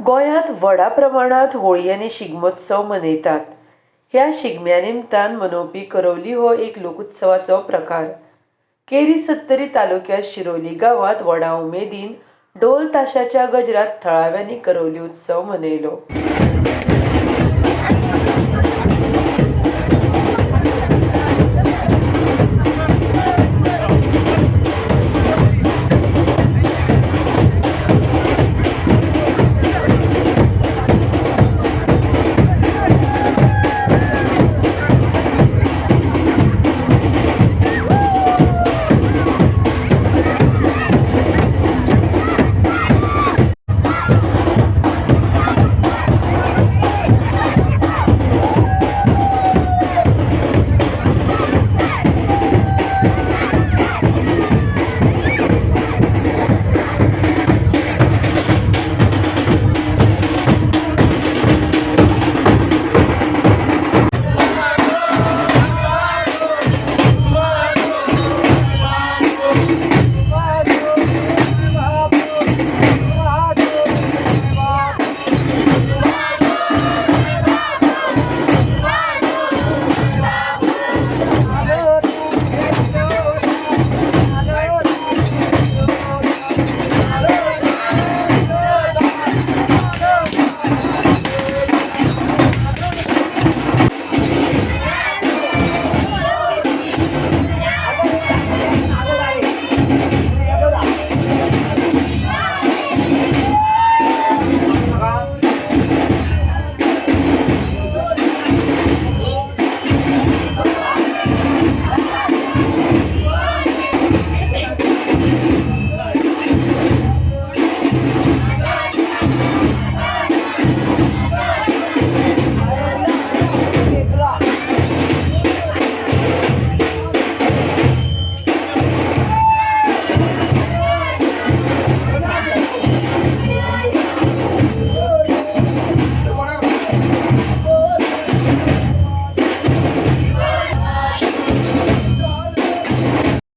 गोंयांत व्हडा प्रमाणांत होळी आनी शिगमोत्सव मनयतात. ह्या शिगम्या निमतान मनोवपी करवली हो एक लोकोत्सवाचो प्रकार. केरी सत्तरी तालुक्यांत शिरोली गांवांत व्हडा उमेदीन ढोल ताशाच्या गजरात थळाव्यांनी करवली उत्सव मनयलो.